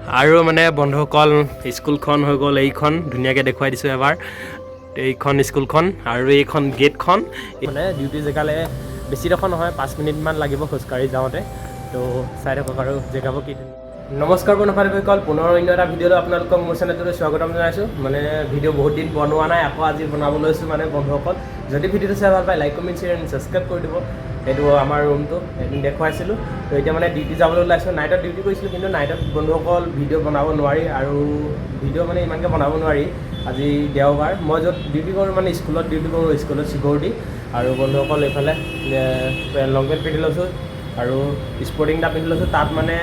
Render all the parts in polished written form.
আৰু মানে বন্ধুসকল, স্কুলখন হৈ গ'ল এইখন, ধুনীয়াকৈ দেখুৱাই দিছোঁ এবাৰ। এইখন স্কুলখন আৰু এইখন গেটখন। মানে ডিউটি জেগালৈ বেছিডোখৰ নহয়, 5 মিনিটমান লাগিব খোজকাঢ়ি যাওঁতে। তো চাই থাকক আৰু জেগাবোৰ কি ধুনীয়া। নমস্কাৰ বন্ধুসকল, পুনৰ অন্য এটা ভিডিঅ'লৈ আপোনালোকক মোৰ চেনেলটোলৈ স্বাগতম জনাইছোঁ। মানে ভিডিঅ' বহুত দিন বনোৱা নাই, আকৌ আজি বনাব লৈছোঁ। মানে বন্ধুসকল, যদি ভিডিঅ'টো চাই ভাল পায়, like, comment, share and subscribe কৰি দিব। এইটো আমাৰ ৰুমটো, এদিন দেখুৱাইছিলোঁ। তো এতিয়া মানে ডিউটি যাবলৈ ওলাইছোঁ। নাইটত ডিউটি কৰিছিলোঁ, কিন্তু নাইটত বন্ধুসকল ভিডিঅ' বনাব নোৱাৰি আৰু ভিডিঅ' মানে ইমানকৈ বনাব নোৱাৰি। আজি দেওবাৰ। মই য'ত ডিউটি কৰোঁ, মানে স্কুলত ডিউটি কৰোঁ, স্কুলত চিকিউৰিটি। আৰু বন্ধুসকল, এইফালে লং পেণ্ট পিন্ধি লৈছোঁ আৰু স্পৰ্টিং এটা পিন্ধি লৈছোঁ। তাত মানে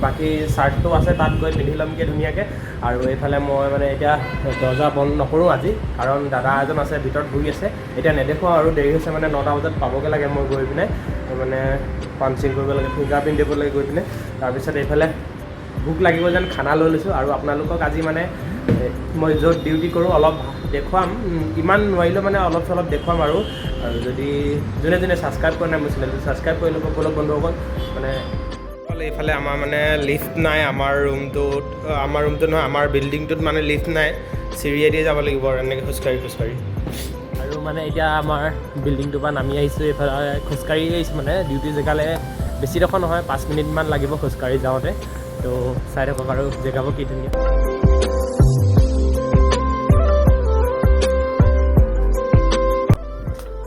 বাকী চাৰ্টটো আছে, তাত গৈ পিন্ধি ল'মগৈ ধুনীয়াকৈ। আৰু এইফালে মই মানে এতিয়া দৰ্জা বন্ধ নকৰোঁ আজি, কাৰণ দাদা এজন আছে, ভিতৰত বহি আছে। এতিয়া নেদেখুৱাওঁ আৰু দেৰি হৈছে। মানে 9টা বজাত পাবগৈ লাগে মই গৈ পিনে, মানে পাঞ্চিং কৰিব লাগে, ফিংগাৰ প্ৰিণ্ট দিব লাগে গৈ পিনে। তাৰপিছত এইফালে ভোক লাগিব যেন খানা লৈ লৈছোঁ। আৰু আপোনালোকক আজি মানে মই য'ত ডিউটি কৰোঁ অলপ দেখুৱাম। ইমান নোৱাৰিলেও মানে অলপ চলপ দেখুৱাম। আৰু আৰু যদি যোনে যোনে ছাবস্ক্ৰাইব কৰা নাই মোৰ চেনেলটো, ছাবস্ক্ৰাইব কৰি ল'ব। ব'লক বন্ধুসকল। মানে এইফালে আমাৰ মানে লিফ্ট নাই আমাৰ ৰুমটোত, আমাৰ ৰুমটোত নহয়, আমাৰ বিল্ডিংটোত মানে লিফ্ট নাই। চিৰিয়েদি যাব লাগিব আৰু এনেকৈ খোজকাঢ়ি খোজকাঢ়ি। আৰু মানে এতিয়া আমাৰ বিল্ডিংটোৰ পৰা নামি আহিছোঁ, এইফালে খোজকাঢ়ি আহিছোঁ। মানে ডিউটি জেগালৈ বেছিডোখৰ নহয়, 5 মিনিটমান লাগিব খোজকাঢ়ি যাওঁতে। তো চাই থাকক আৰু জেগাবোৰ কি ধুনীয়া।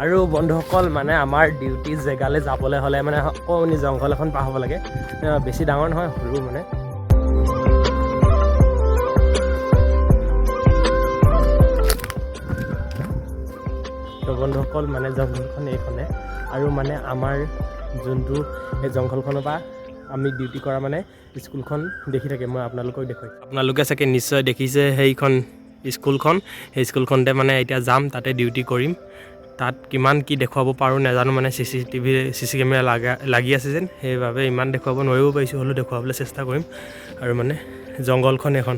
আৰু বন্ধুসকল, মানে আমাৰ ডিউটি জেগালৈ যাবলৈ হ'লে মানে অকণমানি জংঘল এখন পাৰ হ'ব লাগে। বেছি ডাঙৰ নহয়, সৰু মানে। তো বন্ধুসকল, মানে জংঘলখন এইখনে। আৰু মানে আমাৰ যোনটো এই জংঘলখনৰ পৰা আমি ডিউটি কৰা মানে স্কুলখন দেখি থাকে। মই আপোনালোকক দেখুৱাই, আপোনালোকে চাগে নিশ্চয় দেখিছে সেইখন স্কুলখন। সেই স্কুলখনতে মানে এতিয়া যাম, তাতে ডিউটি কৰিম। তাত কিমান কি দেখুৱাব পাৰোঁ নাজানো, মানে CCTV, CC camera লাগি আছে যেন, সেইবাবে ইমান দেখুৱাব নোৱাৰিব পাৰিছোঁ, হ'লেও দেখুৱাবলৈ চেষ্টা কৰিম। আৰু মানে জংঘলখন এখন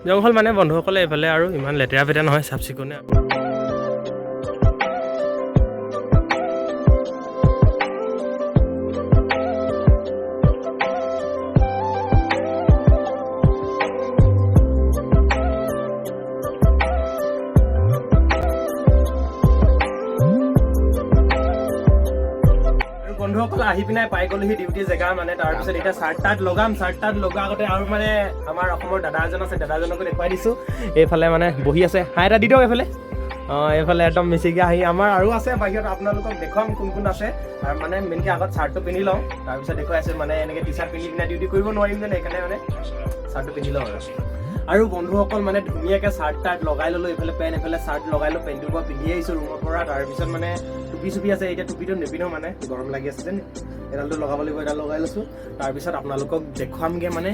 জংঘল, মানে বন্ধুসকলে এইফালে আৰু ইমান লেতেৰা পেতেৰা নহয়, চাফ চিকুণে। আৰু বন্ধুসকল, আহি পিনে পাই গ'লোহি ডিউটি জেগা। মানে তাৰপিছত এতিয়া চাৰ্ট তাৰ্ট লগাম। চাৰ্ট তাৰ্ট লগোৱাৰ আগতে আৰু মানে আমাৰ অসমৰ দাদা এজন আছে, দাদাজনকো দেখুৱাই দিছোঁ। এইফালে মানে বহি আছে, হাই এটা দি দিয়ক এইফালে। অঁ, এইফালে একদম মিচিকিয়া আহি। আমাৰ আৰু আছে বাহিৰত, আপোনালোকক দেখুৱাম কোন কোন আছে। আৰু মানে মেইনকৈ আগত চাৰ্টটো পিন্ধি লওঁ, তাৰপিছত দেখুৱাই আছোঁ। মানে এনেকৈ টি চাৰ্ট পিন্ধি পিনে ডিউটি কৰিব নোৱাৰিম যেন, সেইকাৰণে মানে চাৰ্টটো পিন্ধি লওঁ। আৰু বন্ধুসকল, মানে ধুনীয়াকৈ চাৰ্ট তাৰ্ট লগাই ল'লোঁ। এইফালে পেণ্ট, এইফালে চাৰ্ট লগাই ল'লোঁ। পেণ্টটো পৰা পিন্ধি আহিছোঁ ৰুমৰ পৰা। তাৰপিছত মানে টুপি চুপি আছে, এতিয়া টুপিটো নিপিন্ধো, মানে গৰম লাগি আছে যেন। এডালটো লগাব লাগিব, এডাল লগাই লৈছোঁ। তাৰপিছত আপোনালোকক দেখুৱামগৈ মানে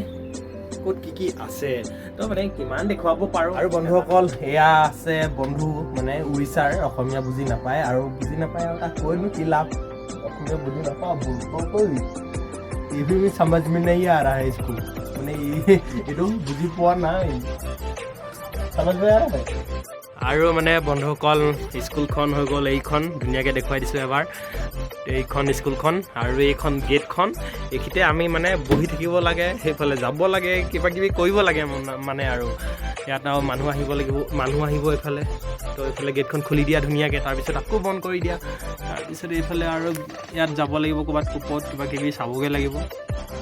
ক'ত কি কি আছে। তো মানে কিমান দেখুৱাব পাৰোঁ। আৰু বন্ধুসকল, এয়া আছে বন্ধু, মানে উৰিষ্যাৰ, অসমীয়া বুজি নাপায়। আৰু বুজি নাপায় আৰু তাক কৈনো কি লাভ? অসমীয়া বুজি নাপাওঁ বলতো ये भी समझ में नहीं आ रहा है इसको। মানে এইটো বুজি পোৱা নাই। समझ में आ रहा है? আৰু মানে বন্ধুসকল, স্কুলখন হৈ গ'ল এইখন, ধুনীয়াকৈ দেখুৱাই দিছোঁ এবাৰ। এইখন স্কুলখন আৰু এইখন গেটখন। এইখিনিতে আমি মানে বহি থাকিব লাগে, সেইফালে যাব লাগে, কিবা কিবি কৰিব লাগে মানে। আৰু ইয়াত আৰু মানুহ আহিব লাগিব, মানুহ আহিব এইফালে। তো এইফালে গেটখন খুলি দিয়া ধুনীয়াকৈ, তাৰপিছত আকৌ বন্ধ কৰি দিয়া। তাৰপিছত এইফালে আৰু ইয়াত যাব লাগিব, ক'ৰবাত কোপত কিবা কিবি চাবগৈ লাগিব।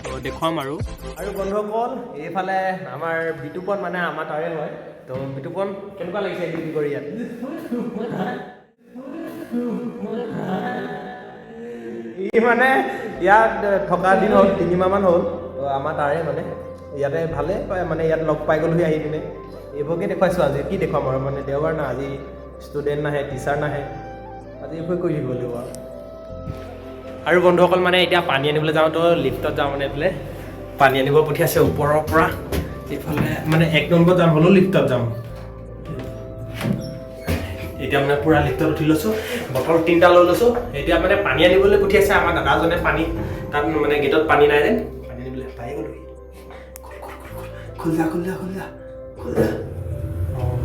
তো দেখুৱাম। আৰু আৰু বন্ধুসকল, এইফালে আমাৰ বিতুপন, মানে আমাৰ তাৰে হয়। তো বিতুপন, কেনেকুৱা লাগিছে ডিউটি কৰি ইয়াত? ই মানে ইয়াত থকা দিন হ'ল, 3 মাহমান হ'ল। তো আমাৰ তাৰে মানে ইয়াতে ভালে পায়, মানে ইয়াত লগ পাই গ'লোহি আহি পিনে। এইবোৰকে দেখুৱাইছোঁ আজি। কি দেখুৱাম আৰু? মানে দেওবাৰ না আজি, ষ্টুডেণ্ট নাহে, টিচাৰ নাহে, আজি এইবোৰে কৰি থাকিব লাগিব আৰু। আৰু বন্ধুসকল, মানে এতিয়া পানী আনিবলৈ যাওঁ, তো লিফ্টত যাওঁ। মানে এইফালে পানী আনিব পঠিয়াইছে ওপৰৰ পৰা। এইফালে মানে 1 নম্বৰত যাম, হ'লেও লিফ্টত যাম। এতিয়া মানে পূৰা লিফ্টত উঠি লৈছোঁ, বটল তিনিটা লৈ লৈছোঁ। এতিয়া মানে পানী আনিবলৈ পঠিয়াইছে আমাৰ দাদাজনে। পানী তাত মানে গেটত পানী নাই যেন, পানী আনিবলৈ পাই গ'লোহি। খোল, খোল, খোল, খোল, খোল যা, খোল যা, খোল যা, খোল যা। অঁ।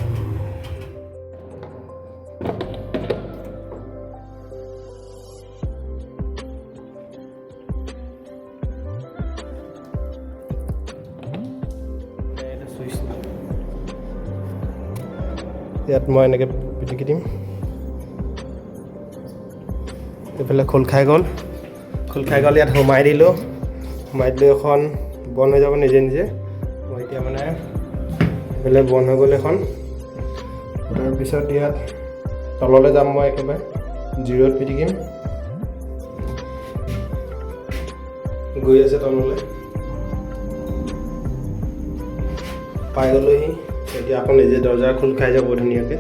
ইয়াত মই এনেকৈ পিটিকি দিম। এইফালে খোল খাই গ'ল, খোল খাই গ'ল। ইয়াত সোমাই দিলোঁ, সোমাই দিলোঁ, এখন বন্ধ হৈ যাব নিজে নিজে। মই এতিয়া মানে এইফালে বন্ধ হৈ গ'ল এখন। তাৰপিছত ইয়াত তললৈ যাম, মই একেবাৰে জিৰ'ত পিটিকিম। গৈ আছে তললৈ, পাই গ'লোহি। এতিয়া আকৌ নিজে দৰ্জা খোল খাই যাব ধুনীয়াকৈ।